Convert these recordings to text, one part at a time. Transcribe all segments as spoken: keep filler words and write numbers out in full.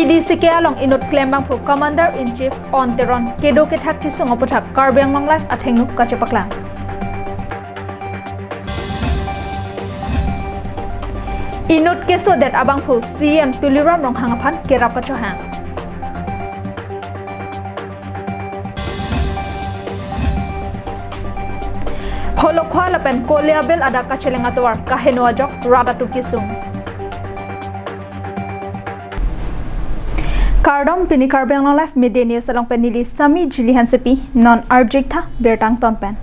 P D C K along inut klem abangphu Commander in Chief On Teron kedo kethak kesung aputhak Karbi Anglong Live athengno kachepaklang. Inut kesodet abangphu C E M Tuliram Ronghang aphan kerap kachohang. Holokhua lapen Koliabil adak kacheleng atovar kaheno ajok rat atum kesung. Kardom, pini Karbi Anglong Live Media News along pen neli Sami Jili Hansepi, non arjik tha birta angton pen.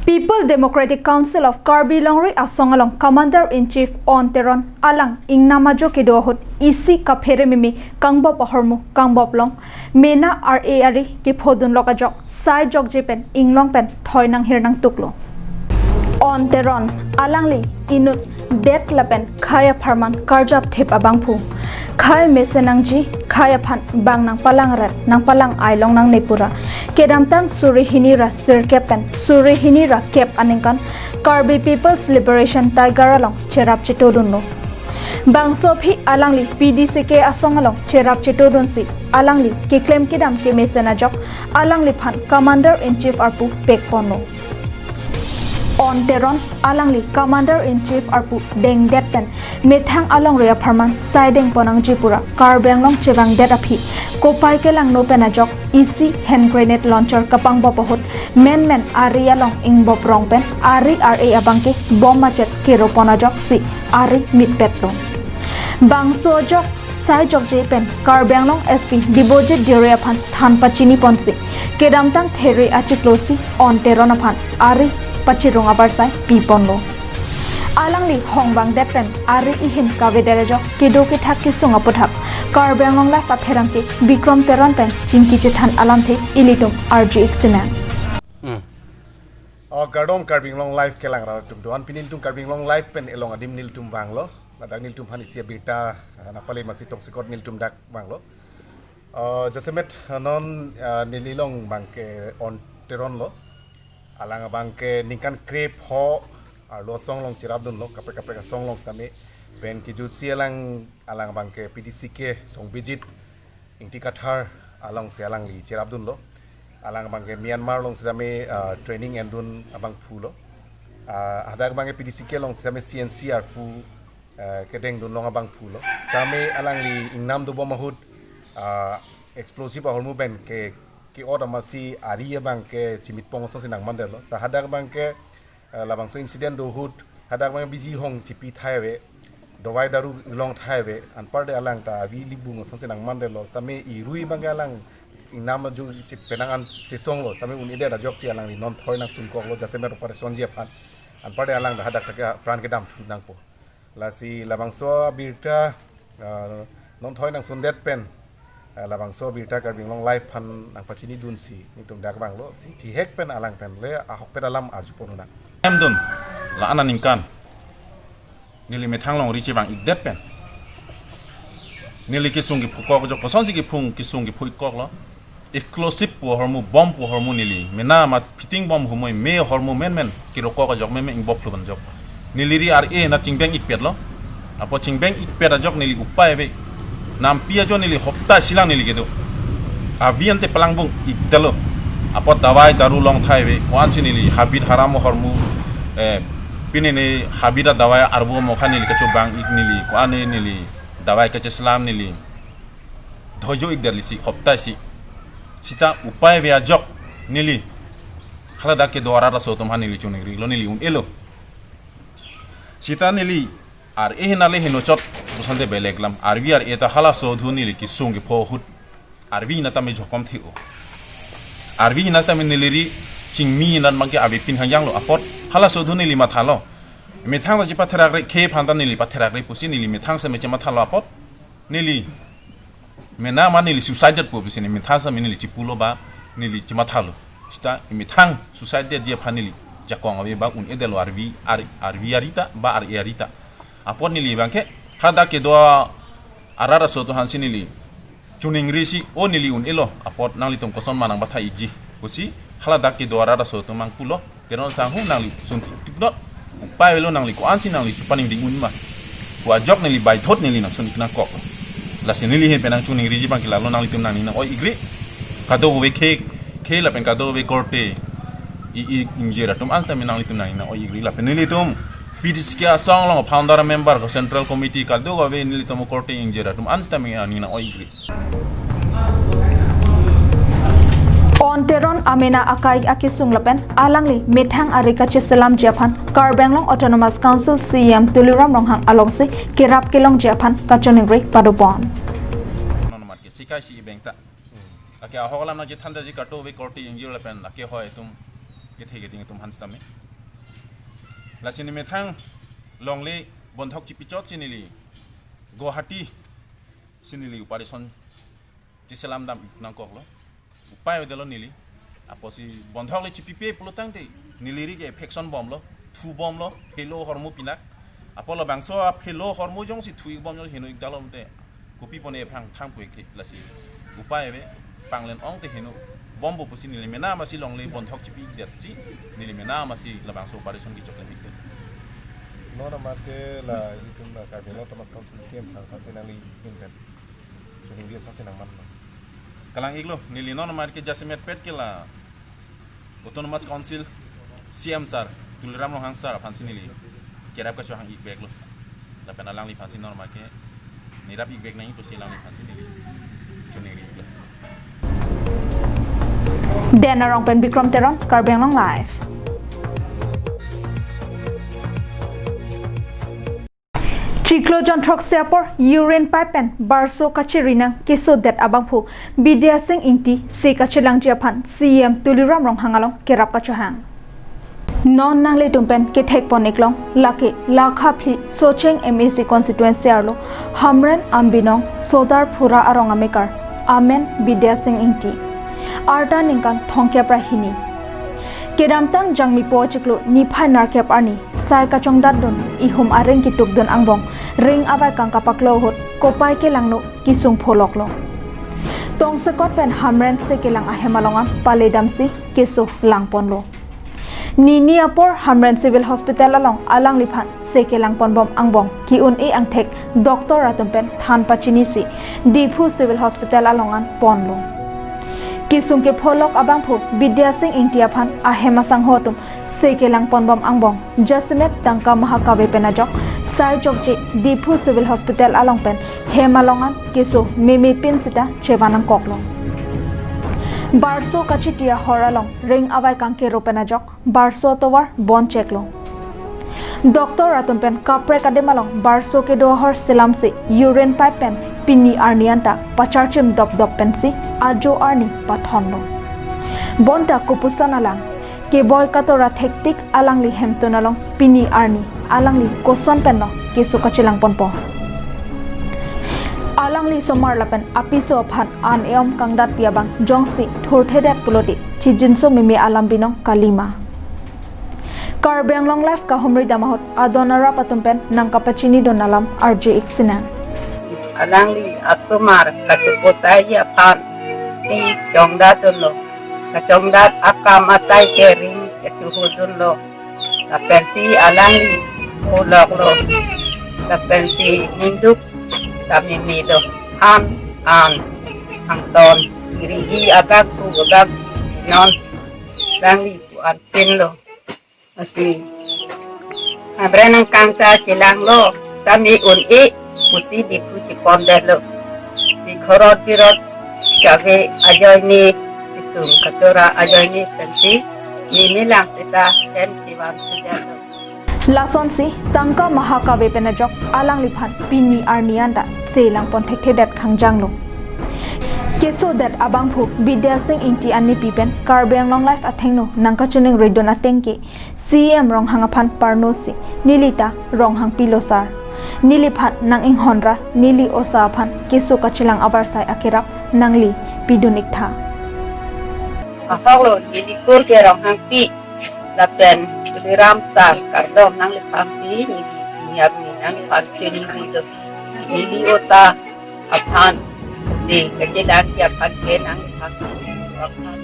People Democratic Council of Karbi Longri asong along Commander in Chief On Teron alang ingnam ajo kedo ahut isi kaphere meme kangbop ahormu kangbop along mena ar-e ari kephodun lok ajok sai jokje pen inglong pen thoi nanghir nangtuklo. On Teron alangli inut det lapen khei apharman karjap thip abangphu. Khei mesen nangji, khei aphan bang nangpalang ret, nangpalang ai long nangne pura kedamtang suri hini ra sirkep pen suri hini ra kep aningkan Karbi People's Liberation Tiger along cherap chetodunlo. Bangso aphi alangli P D C K asong along cherap chetodunsi alangli keklem kedam kemesen ajok alangliphan Commander in Chief arpu pekponlo. On Teron alangli Commander in Chief arpu dengdet pen methang alongri apharman sai dengpon nangji pura Karbi Anglong chevangdet aphi kopai kelangno pen ajok isi hand grenade launcher kapangbop ahut menmen ari along ingbop rong pen ari ar-e abangke bom machet keropon ajoksi ari mitpetlo. Bangso ajok sai jokje pen Karbi Anglong S P Dibojit Deore aphan than pachiniponsi kedamtang there achiklosi On Teron aphan ari pachirung abarsai piponlo. Alangli hongbangdet pen ari ihin kavedet ajok kedo kethak kesung aputhak Karbi Anglong Live apherangke Bikram Teron pen chingki chethan alamthe ilitum arju-ik sinang. Hmm. Oh, kardom Karbi Anglong Live kelang rat atum do-an, pini nelitum Karbi Anglong Live pen elong adim nelitum vanglo. Ladak nelitum aphan isi abirta, ah, nangpale masi tongsekot nelitum dak vanglo. Ah, jasemet, ah, non, ah, neli along abangke On Teron lo. Alang abangke ningkan krepho arlo asong along cherapdunlo, kaprek kaprek asong along sitame. Pen kejutsi alang, alang abangke P D C K song Bijit Ingti Kathar alongsi alangli cherapdunlo. Alang abangke Myanmar along sitame, ah, training endun abangphulo. Ah, hadak abangke P D C K along sitame C N C arpu, ah, kedengdun long abangphulo. Tame alangli ingnam dobom ahut, ah, explosive ahormu pen ke, ke-ot amatsi ari abangke chimitpon asonsi nangmandetlo. Ta hadak abangke, eh, labangso incident do ahut, hadak abang biji hong chipi thai ave, dawai daru long thai ave, anparta alang ta avi libung asonsi nangmandetlo, tame irui abangke alang ingnam ajo chipenang an chesonglo, tame un-edet ajoksi alangli non thoi nangsungkoklo, jasemet operation ji aphan, anparta alang ta hadak ta pran kedam thu nangpo. Lasi labangso abirta, ah, non thoi nangsundet pen, ah, labangso abirta Karbi Anglong Live aphan nangpachinidunsi nelitum dak vanglo, si thihek pen alang pen le ahokpet alam arjupon unang. Emdun, la-an aningkan neli methang alongri chevang-ikdet pen neli kesung kephukok ajok, kosonsi kephung kesung kephu-ikkoklo. Explosive pu ahormu, bom pu ahormu neli mena amat fitting bom humoi me ahormu menmen kerokok ajok, menmen ingboplo ban ajok. Neli ri ar-e na chingbeng-ikpetlo. Apot chingbeng-ikpet ajok neli upai ave. Nampi ajo neli hopta isilang neli kedo. Avi ante palangbung-ikdetlo. Apot dawai daru long thai ave. Ko-ansi neli habit haram ahormu, eh, pini ne habit adawai arvo mokha neli kachobang-ik neli. Ko-an ne neli dawai kacheselam neli dhoijo-ikdet lisi hopta isi. Sita upai ave ajok neli haladak kedo arat aso atum aphan neli chuningrilo, neli un-elo. Sita neli ar-e hin ale henochot pusante belek lam. Arvi ar-e ta halaso adhu neli kesung kepho ahut arvi na tame jokom the-o. Arvi na tame neli ri chingmi na abangke avepin hangjanglo apot halaso adhu neli mathalo. Methang ta chepatherakre, khei aphan ta neli patherakre pusi neli methang seme chemathalo apot neli mena amat neli suicided po pusi neli methang seme neli chipulo ba neli chemathalo. Sita methang suicidedji aphan neli jakong ave ba un-edetlo arvi ar-, arvi arita ba ar-e arita. Apot neli abangke hadak kedo arat aso atum aphansi neli chuningrisi, o neli un-elo, apot nanglitum koson ma nangbathai-ikji pusi haladak kedo arat aso atum nangpulo. Teron sangho nangli sun-ik tipnot, upai avelo, nangli ko-ansi nangli chupaningding un ma pu ajok neli baithot neli nangsun-ik nangkok. Lasi neli ahin pen nangchoningri ji abang ke lalo, nanglitum nangning nang-oi-ikri. Kadokave khei, khei lapen kadokave korte i, i, ingjir atum an sitame nanglitum nangning nang-oi-ikri. Lapen nelitum P D C K asong along founder member ko central committee kadokave nelitum korte ingjir atum an sitame nangning nang-oi-ikri. On Teron amena akai akesung lapen alangli methang ari kacheselamji aphan Karbi Anglong Autonomous Council C E M Tuliram Ronghang alongsi kerap kelongji aphan kachoningri padopon. Non mat ke sikai si ibeng ta. Ake ahok alam nangchethan daji kadokave korte ingjir lapen ake hoi atum kethe keding atum han sitame. Lasi ne methang longle bondhok chipichotsi neli Guwahati si neli operation cheselam dam nangkoklo. Upai avedetlo neli. Apotsi bondhok le chipipe pulotangte neli ri ke infection bomlo, thu bomlo, phelo hormu pinak. Apot labangso aphelo hormu jongsi thu-ik bom jongsi heno-ikdaklo te kopi pone aphrang thang pu-ikthe. Lasi upai ave, panglen ong te heno bompo pusi neli mena masi longle bondhok chipi-ikdetsi neli mena masi labangso operation kechoklem-ikdet. Non amat ke la ilitum la Karbi Anglong Autonomous Council C E M sir aphansi nangli ahin pen choningri asonsi nangmanlo. Kalang-iklo, neli non amat ke jasemet pet ke la Autonomous Council C E M sir Tuliram Ronghang sir aphansi neli kerap kachohang-ikveklo. Lapen alangliphansi non amat ke nerap-ikvek nangji pusi alangliphansi neli choningri-iklo. Dena Rong pen Bikram Teron, Karbi Anglong Live. Chiklo jon throksi apor urine pipe pen barso kachiri nang kesodet abangphu Bidya Sing Ingti se kachelangji aphan C E M Tuliram Ronghang along kerap kachohang. Non nanglitum pen kethekpon-iklong lake Lakhaphli Socheng M A C constituency arlo Hamren Ambinong Sodar Phura arong amekar amen Bidya Sing Ingti. Arta ningkan thomkep ra hini. Kedamtang Jangmipo achiklo niphai nerkep arni sai kachongdatdun ihum areng kitukdun angbong ring avaikang kapaklo ahut kopai kelangno kesung pholoklo. Tongsekot pen Hamren se kelang ahem along an paledamsi keso langponlo. Nini apor Hamren Civil Hospital along alangliphan se kelangponbom angbong ke-un-e angthek doctor atum pen than pachinisi Diphu Civil Hospital along an ponlo. Kesung kepholok abangphu Bidya Sing Ingti aphan ahem asangho atum se kelangponbom angbong jasemet tangka maha kave pen ajok sai chokche Diphu Civil Hospital along pen hem along an keso meme pin sita chevan nangkoklo. Barso kachiti ahor along ring avaikang kero pen ajok barso tovar bon cheklo. Doctor atum pen kaprek adim along barso kedo ahor selamsi urine pipe pen pini arni anta pacharchim dopdop pensi ajo arni pathonlo. Bonta kopuson alang, keboi katora thektik alangli hemtun along pini arni alangli koson penlo keso kachelangponpo. Alangli somar lapen apiso aphan an eom kangdatpi abang jongsi thurthedet pulote chijinso meme alam binong kalima. Karbi Anglong Live kahumri dam ahut adon arap atum pen nangkapachinidun alam arju-ik sinang. Alangli asomar kachoposaiji aphansi chongdatdunlo. Kachongdat akam asai kering kachohudunlo. Lapensi alangli pholoklo. Lapensi ningduk ta meme do. An an angton kiriji abak tu abak non alangli pu-an pinlo. Lasi Hamren angkang ta chelanglo, sami un-e pusi Diphu chepondetlo. Di khorot birot kave ajoine, kesung katora ajoine pensi meme lang sita hem chevan sudetlo. Lasonsi tangka maha kave pen ajok alangliphan pini arni anta se langpon thekthedet khangjanglo. Kesodet abangphu Bidya Sing Ingti anipi pen Karbi Anglong Live athengno nangkachiningridun ateng ke C E M Ronghang aphan parnosi, neli ta Ronghang pilo sar. Neliphan nang-inghonra neli osa aphan keso kachelang avarsai akerap nangli pidun-iktha. Ahoklo, neli kur ke Ronghangpi lapen Tuliram sar kardom nangliphan pi, neli niap ni nangliphan chiningri do. Neli osa aphan, de kachelangji aphan ke nangliphan aphan.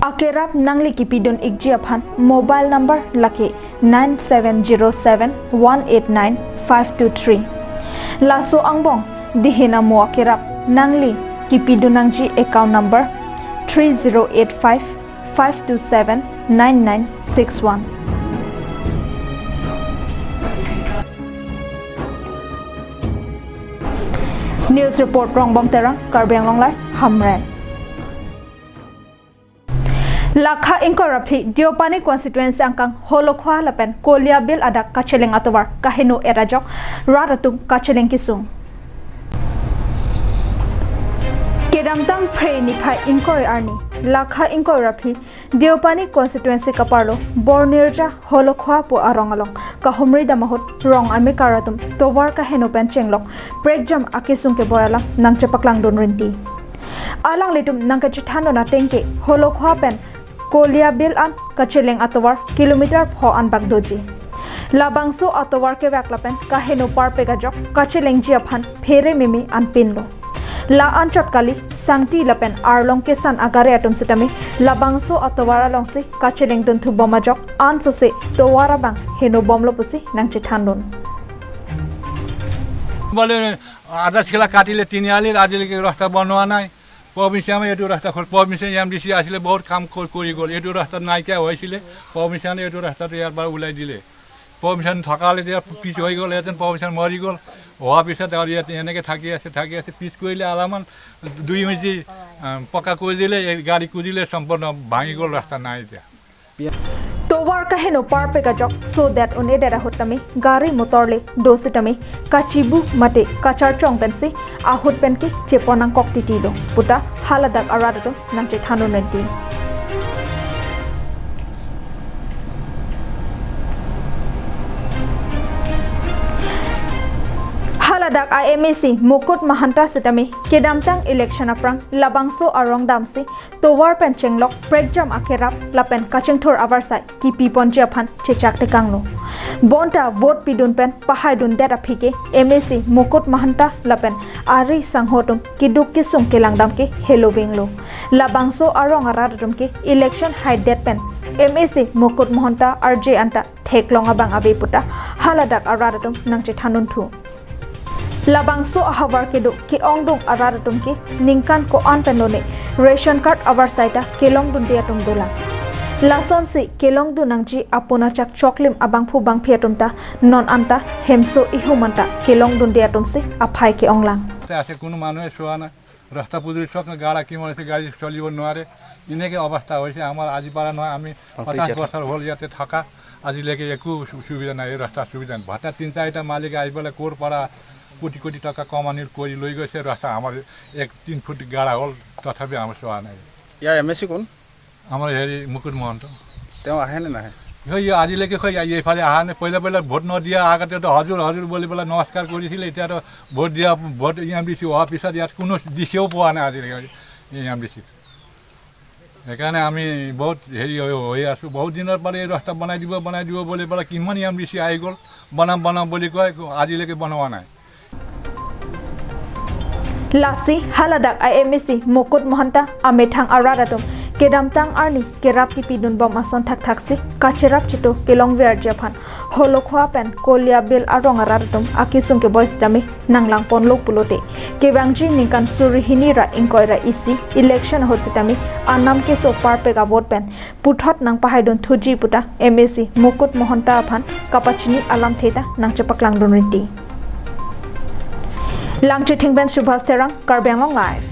Akerap nangli kipidun-ikji aphan mobile number lake nine seven zero seven one eight nine five two three. Laso angbong dihin amo akerap nangli kipidun nangji account number three zero eight five five two seven nine nine six one. News report Rongbong Terang, Karbi Anglong Live, Hamren. Lakha ingkoi ra phli Deopani constituency angkang Holokhua lapen Koliabil adak kacheleng atovar kaheno-et ajok rat atum kacheleng kesung. Kedamtang Phre niphai ingkoi arni, lakha ingkoi ra phli Deopani constituency kaparlo Bornirja Holokhua pu arong along kahumri dam ahut rong amekar atum tovar kaheno pen chenglok prekjam akesung keboi alam nangchepaklangdun rinti. Alanglitum nangkachethandun ateng ke Holokhua pen Koliabil an kacheleng atovar kilometer pho anbak doji. Labangso atovar kevak lapen kaheno parpek ajok kachelengji aphan phere meme anpinlo. La anchot kali, sangti lapen arlong kesan agari atum sitame labangso atovar alongsi kachelengdun thubom ajok ansose tovar abang henobomlo pusi nangchethandun. বলে আধা কিলা কাটিলে তিনিআলির, আজিলৈকে ৰাস্তা বনোৱা নাই। পৰমিশন এইটো ৰাস্তা হ'ল, পৰমিশন এম ডি চি আছিলে, বহুত কাম কৰ-, কৰি গ'ল। এইটো ৰাস্তাত নাইকিয়া হৈছিলে, পৰমিশনে এইটো ৰাস্তাটো ইয়াৰ পৰা ওলাই দিলে। পৰমিশন থকালে এতিয়া পিচ হৈ গ'ল, এজন পৰমিশন মৰি গ'ল। হোৱাৰ পিছত আৰু ইয়াত এনেকে থাকি আছে, থাকি আছে, পিচ কৰিলে অলপমান দুই ইঞ্চি, আহ, পকা কৰি দিলে, এই গাড়ী কুদিলে সম্পূৰ্ণ ভাঙি গ'ল, ৰাস্তা নাই এতিয়া। Tovar kaheno parpek ajok sodet un-edet ahut tame gari motor le do sitame kachibu mate kacharchong pensi ahut pen ke chepon nangkok titilo puta haladak arat atum nangchethandun rinti. Haladak a M A C Mukut Mahanta sitame kedamtang election aphrang labangso arong damsi tovar pen chenglok prekjam akerap lapen kachingthur avarsai kipiponji aphan chechak tekanglo. Bonta vote pidun pen pahaidundet aphi ke M A C Mukut Mahanta lapen ari sangho atum keduk kesung kelangdam ke helovinglo. Labangso arong arat atum ke election haidet pen M A C Mukut Mahanta arje anta theklong abang ave puta haladak arat atum nangchethandun thu. Labangso ahavar kedo ke-ongdung arat atum ke ningkan ko-an pen lone ration card avarsai ta kelongdunde atum dolang. Lasonsi kelongdun nangji apun achak choklim abangphu bangphi atum ta non anta hemso ihum anta kelongdunde atumsi aphai ke-onglang. আছে, কোনো মানুহে চোৱা নাই। ৰাস্তা পদূলি চাওক না, গাড়া কি মনে আছে, গাড়ী চলিব নোৱাৰে। এনেকে অৱস্থা হৈছে আমাৰ। আজি পৰা নহয়, আমি পঞ্চাশ বছৰ হ'ল ইয়াতে থকা, আজিলৈকে একো সু-, সুবিধা নাই, এই ৰাস্তাৰ সুবিধা নাই। ভাটা তিন চাৰিটা মালিকে আহি পেলাই ক'ৰ পৰা কোটি কোটি টকা কমানি কৰি লৈ গৈছে ৰাস্তা। আমাৰ এক তিন ফুট গাড়া হ'ল, তথাপি আমাৰ চোৱা নাই। ইয়াৰ এম এ চি কোন? আমাৰ হেৰি মুকুট মহন্ত। তেওঁ আহেনে নাহে? হয়, ইয়ে আজিলৈকে হয়, ইয়ে এইফালে অহা নাই। পইলা পইলা ভোট নদিয়া আগতেতো হজুৰ হজুৰ বুলি পেলাই নমস্কাৰ কৰিছিলে, এতিয়াতো ভোট দিয়া, ভোট ইয়াম দিছোঁ, অহাৰ পিছত ইয়াত কোনো দিছেও পোৱা নাই আজিলৈকে ইয়াম দিছোঁ। সেইকাৰণে আমি বহুত হেৰি হৈ, হৈ আছোঁ। বহুত দিনৰ পৰা এই ৰাস্তা বনাই দিব, বনাই দিব বুলি পেলাই কিমান ইয়াম দিছোঁ আহি গ'ল, বনাম বনাম বুলি কয়, আজিলৈকে বনোৱা নাই। Lasi haladak a M A C Mukut Mahanta amethang arat atum kedamtang arni kerap kipidunbom ason thakthaksi kacherap chitu kelongverji aphan Holokhua pen Koliabil arong arat atum akesung keboi sitame nanglangponlo pulote kevangji ningkan suri hini ra ingkoi ra isi election ahut sitame anam keso parpek avote pen puthot nangpahaidun thuji puta M A C Mukut Mahanta aphan kapachini alamthe ta nangchepaklangdun rinti. Langchithing pen Subhas Terang, Karbi Anglong Live.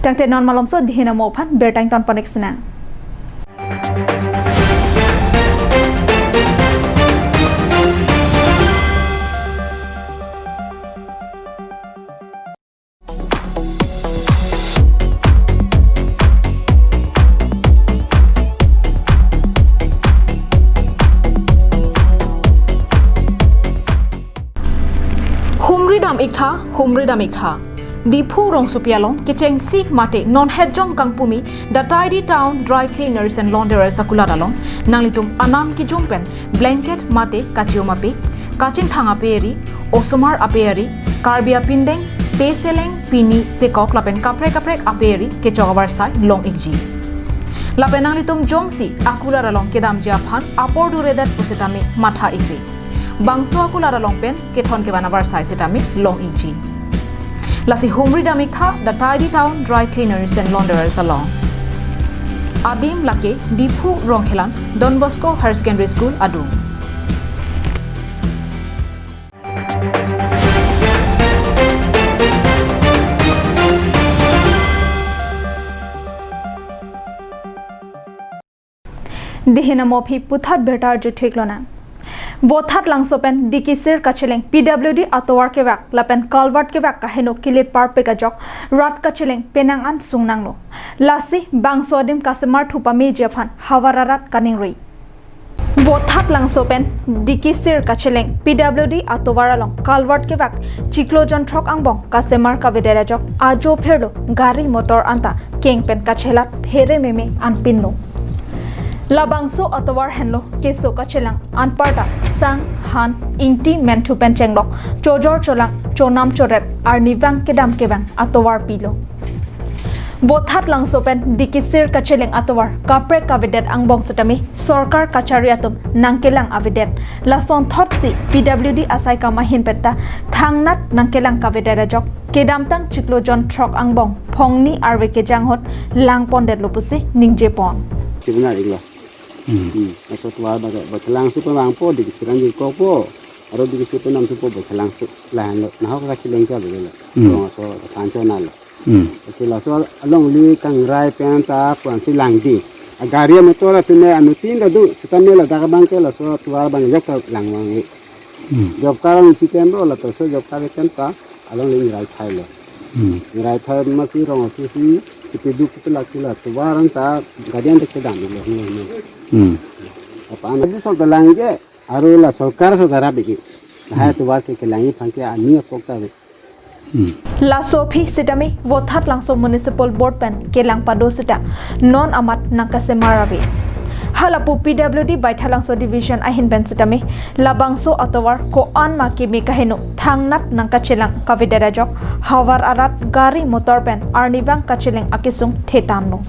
Tangte non malomso dihin amo aphan birta ingtonpon-ik sinang. Humridam-iktha, humridam-iktha. Diphu rongsopi along kechengsi mate non hetjong kangpumi The Tidy Town Dry Cleaners and Launderers akulat along nanglitum anam kejung pen blanket mate kachium apik, kachinthang ape-ri, osomar ape-ri, Karbi apindeng, peseleng, pini, pekok lapen kaprek kaprek ape-ri kechok avarsai long-ikji. Lapen nanglitum jongsi akulat along kedamji aphan apor duredet pusitame matha-ikri. Bangso akulat along pen kethon kevan avarsai sitame long-ikji. Lasi humri dam-ik tha The Tidy Town Dry Cleaners and Launderers along. Adim lake Diphu Rongkhelan Don Bosco Higher Secondary School adung. Dihin amo aphi puthot birta arju theklonang. Vothatlangso pen Dikisir kacheleng P W D atovar kevak lapen culvert kevak kaheno kilit parpik ajok rat kacheleng penang an sungnanglo. Lasi bangso adim kasemar thu pameji aphan havar arat kaningri. Vothatlangso pen Dikisir kacheleng P W D atovar along culvert kevak chiklo jon throk angbong kasemar kavedet ajok ajo pherlo gari motor anta keng pen kachelat phere meme anpinlo. Labangso atovar henlo keso kachelang anparta sang, han, ingti, menthu pen chenglok chojor cholang chonam chorep arnivang kedam kevang atovar pilo. Vothatlangso pen Dikisir kacheleng atovar kaprek kavedet angbong sitame sorkar kachari atum nangkelang avedet. Lasonthotsi P W D asai kam ahin penta thangnat nangkelang kavedet ajok kedamtang chiklo jon throk angbong phongni arve kejang ahut langpondetlo pusi ningjepon. Sibina ringlo. Hmm. Hmm. Laso atovar ba, ba kelang si pemang po, Dikisir an jilko po. Aro Dikisir penam si po ba kelang si lahenlo. Nahok kacheleng ke abelo. Hmm. Rong aso kanchonalo. Hmm. Ati laso along li kangrai pen ta kuan si langdi. Agari motor apine anutin dadu. Sitame ladak abang ke laso atovar abang jok ta langvang-ik. Hmm. Job card ang si tem lo, laso job card tem ta along li ngirai thailo. Hmm. Ngirai thai masi rong aso si kipiduk kipilak si la atovar anta gari anta kedamlo. Hmm. Apa anak bisa dalang je, aro la sorkar so darap iki. Lahai atovar ke kelang-ik aphan ke ani apok ta. Hmm. Laso aphi sitame Vothatlangso Municipal Board pen kelang pado sita non amat nangkasemar ave. Halapu P W D Baithalangso Division ahin pen sitame labangso atovar ko-an ma keme kaheno thangnat nangkachelang kavedet ajok havar arat gari motor pen arnivang kacheleng akesung thetanlo.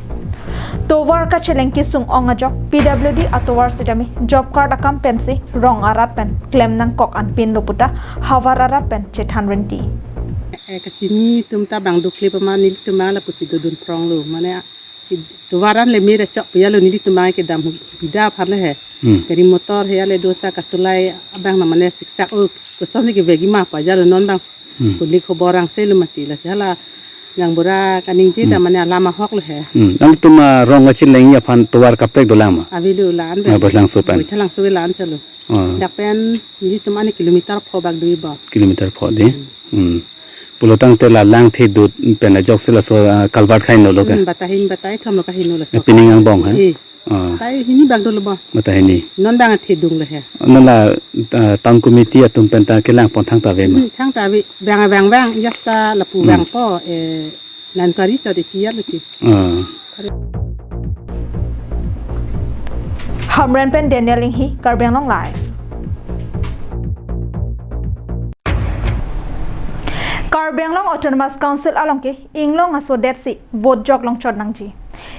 Tovar kacheleng kesung ong ajok P W D atovar sitame job card akam pensi rong arat pen klem nangkok anpinlo puta havar arat pen chethan rinti. Eh, kachini atum ta bang dokle pama nelitum bang lapusi dodun pronglo. Mane, ah, tovar an le mere chok pajalo nelitum bang kedam hu bida aphan le he. Hmm. Gari motor he ale dosa kasulai abang na mane siksak o kosonsi kevegi ma pajalo non bang. Hmm. Kulik khobor angse lo mati lasi hala gaonbura kaningje ta mane alam ahok lo he. Hmm. Nangtum, ah, rong kacheleng aphan tovar kaprek dolang ma? Avelo la-an. Ah, Baithalangso pen. Baithalangso ke la-an chalo. Ah. Dak pen nelitum ani kilometer pho bak dui ba. Kilometer pho de. Hmm. Hmm. Pulotangte la langthe dut pen ajoksi laso, ah, culvert kahenolo ke? Hmm, bata hin bata kethom lo kaheno laso. Eh, pining angbong, ha? Eh. Ah. Bata hini bak dolo ba. Bata hini. Non bang athedung lo he. Non la, ah, town committee atum penta kelangpon thangta ave ma? Hmm, thangta ave. Bang bang bang jasta lapu bang po, eh, nan kari so de tiya lo ki. Ah. Hamren pen Daniel Inghi, Karbi Anglong Live. Karbi Anglong Autonomous Council along ke inglong aso detsi vote jok longchot nangji.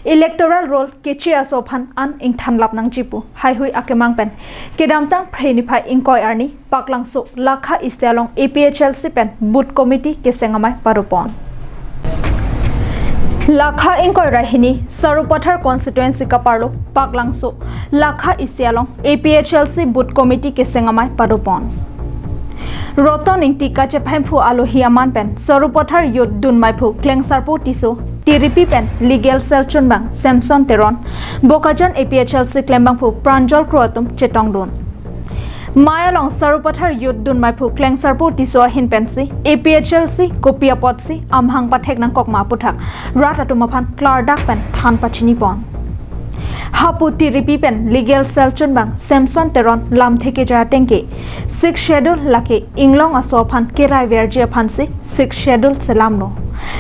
Electoral roll keche aso aphan an ingthanlap nangji pu haihui akemang pen kedamtang Phre niphai ingkoi arni Paklangso Lakha Isi along A P H L C pen Booth Committee keseng amei padopon. Lakha ingkoi ra hini Sarupathar constituency kaparlo Paklangso Lakha Isi along A P H L C Booth Committee keseng amei padopon. Roton Ingti kachephemphu alohi aman pen Sarupathar Youth dunmeiphu Klengsarpo Tisso, Tiripi pen Legal Cell chunbang Samson Teron, Bokajan A P H L C klembangphu Pranjal Kro atum chetongdun. Mei along Sarupathar Youth dunmeiphu Klengsarpo Tisso ahin pensi A P H L C kopi apotsi amahang pathek nangkok ma aputhak rat atum aphan klardak pen than pachinipon. Hapu Tiripi pen Legal Cell chunbang Samson Teron lamthe keja ateng ke Sixth Schedule lake inglong aso aphan kerai verji aphansi Sixth Schedule selamlo.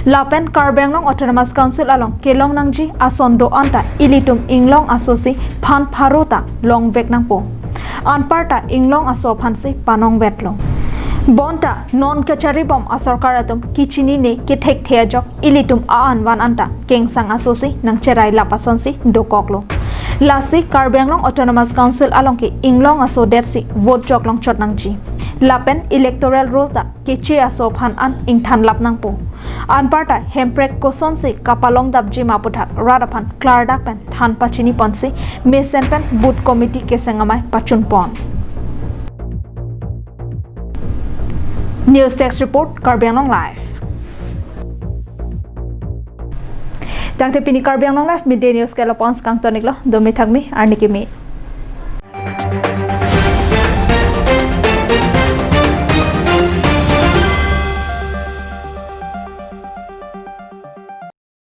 Lapen Karbi Anglong Autonomous Council along kelong nangji ason do-an ta ilitum inglong aso si phan pharo ta longvek nangpo. Anparta inglong aso aphansi panongvetlo. Bonta non kacharibom asorkar atum kechinine kethekthe ajok ilitum a-an van anta kengsang aso si nangcherai lap asonsi dokoklo. Lasi Karbi Anglong Autonomous Council along ke inglong aso detsi vote joklong chot nangji. Lapen electoral roll ta keche aso aphan an ingthan lap nangpo. Anparta hemprek kosonsi kapalong dapji ma aputhak rat aphan klardak pen than pachini ponsi mesen pen booth committee keseng amei pachun pon. News Desk Report, Karbi Anglong Live. Tangte pini Karbi Anglong Live Midday News ke lapu-an si kangton iklo, domi thakmi, arni kimi.